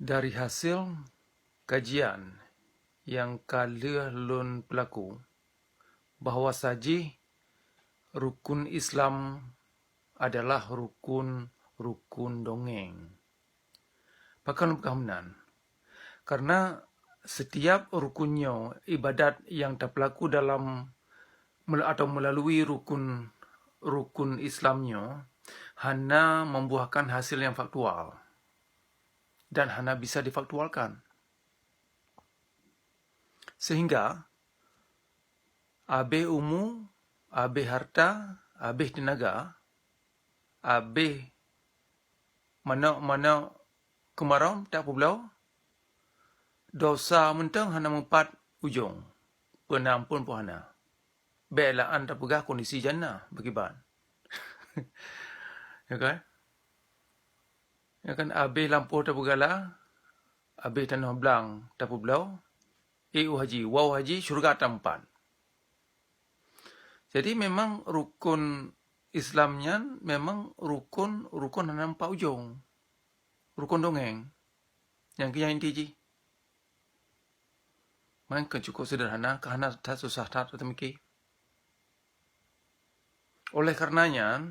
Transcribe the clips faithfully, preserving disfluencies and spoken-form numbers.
Dari hasil kajian nyang ka lheueh lôn peulaku, bahwa sajih rukun Islam adalah rukun-rukun dongeng. Pakon lôn peugah meunan? Karena setiap rukun nyoe ibadat nyang tapeulaku dalam mel-, atau melalui rukun, rukun Islam nyoe hana membuahkan hasil nyang faktual dan hana bisa difaktualkan. Sehingga abéh umu, abéh harta, abéh teunaga, abéh manök-manök keumarom tapeubloe, dosa mantong hana meupat ujong, peuna amphon pun hana. Bék laan tapeugah kondisi jannah beukiban. Ya kan? Ya kan, abéh lampôh tapeugala, abéh tanoh blang tapeubloe, ék u haji, woe u haji, syeuruga tampat. Jadi memang rukun Islam nyan memang rukun, rukun hana meupat ujong. Rukun dongeng. Nyang keu nyang inti jih. Meunan keuh cukup seuderhana, ka hana that susah that teumiki. Oleh kareuna nyan,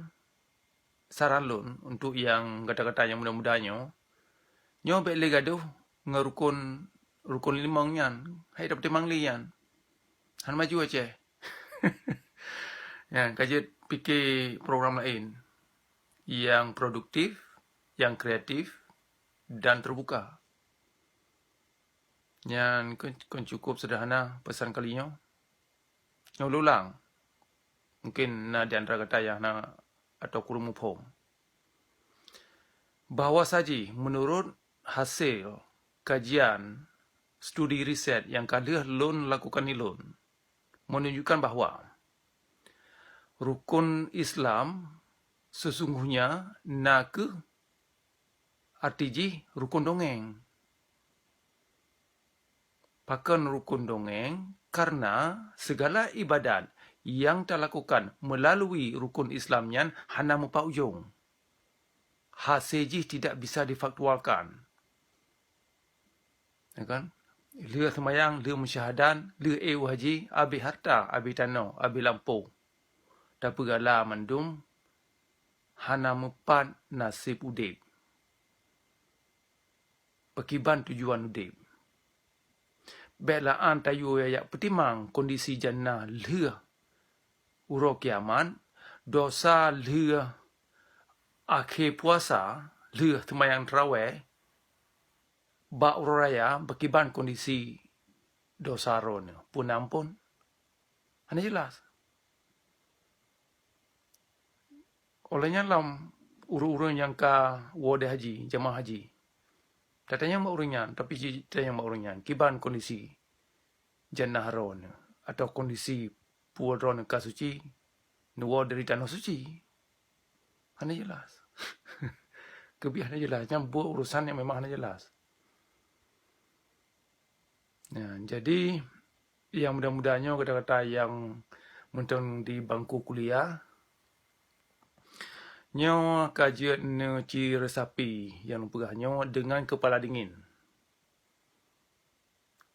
saran lôn untuk nyang gata-gata nyang muda-muda nyoe, nyoe bék lé gadoh ngon rukun, rukun limong nyan, hai tapeutimang lé nyan. Hana maju Aceh. Nyan, ka jeuet pike program laén nyang produktif, nyang kreatif, dan terbuka. Nyan kon, kon cukup seuderhana peusan kali nyoe. Nyoe ulang. Mungkin na di antara gata nyang hana atau kureueng muphom. Bahwa sajih meunurot hasil kajian studi riset nyang ka lheueh lôn lakukan ilôn, menunjukkan bahwa rukun Islam sesungguhnya na kheueh arti jih rukun dongeng. Pakon rukun dongeng? Karena segala ibadat nyang talakukan melalui rukun Islam nyan hana meupat ujong. Hase jih tidak bisa difaktualkan. Ya kan? Lheueh seumayang, lheueh meusyahadat, lheueh ék u haji, abéh harta, abéh tanoh, abéh lampôh. Tapeugala mandum, hana meupat naseb udeb. Pakriban tujuan udeb. Bék laan tayue jak peutimang kondisi jannah lheueh uroe kiamat, dosa lheueh akhé puasa, lheueh seumayang tarawèh, bak uroe raya pakriban kondisi dosa droeneuh. Peue na amphon? Hana jeulaih. Óh lheueh nyan lom ureuëng-ureuëng nyang ka woe di haji, jamaah haji, tatanyong bak ureuëng nyan, tapi ji-, tatanyong bak ureuëng nyan, kiban kondisi jannah droeneuh atau kondisi peue droeneuh ka suci, neuwoe dari tanoh suci? Hana jeulaih. Keubiet hana jeulaih. Nyan buet urusan nyang memang hana jeulaih. Nah, jadi, nyang muda-muda nyoe, gata-gata nyang mantong di bangku kuliah, nyoe ka jeuet neuci resapi nyang lôn peugah nyoe deungon keupala dingin,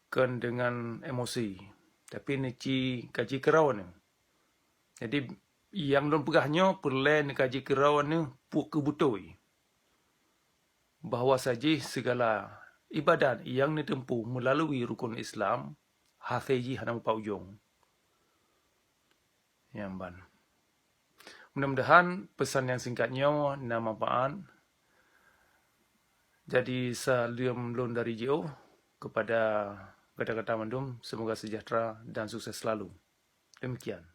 kon deungon emosi, tapi neuci kaji keudroe neuh. Jadi, nyang lôn peugah nyoe peureulée neukaji keudroe neuh peue keuh beutôi. Bahwa sajih sigala ibadat nyang neuteumpuh meulalui rukon Islam, hase jih hana meupat ujong. Nyan ban. Mudah-mudahan pesan nyang singkat nyoe na manfaat. Jadi, saleuem lôn dari jiôh keupada gata-gata mandum, seumoga seujahteura dan sukses selalu. Demikian.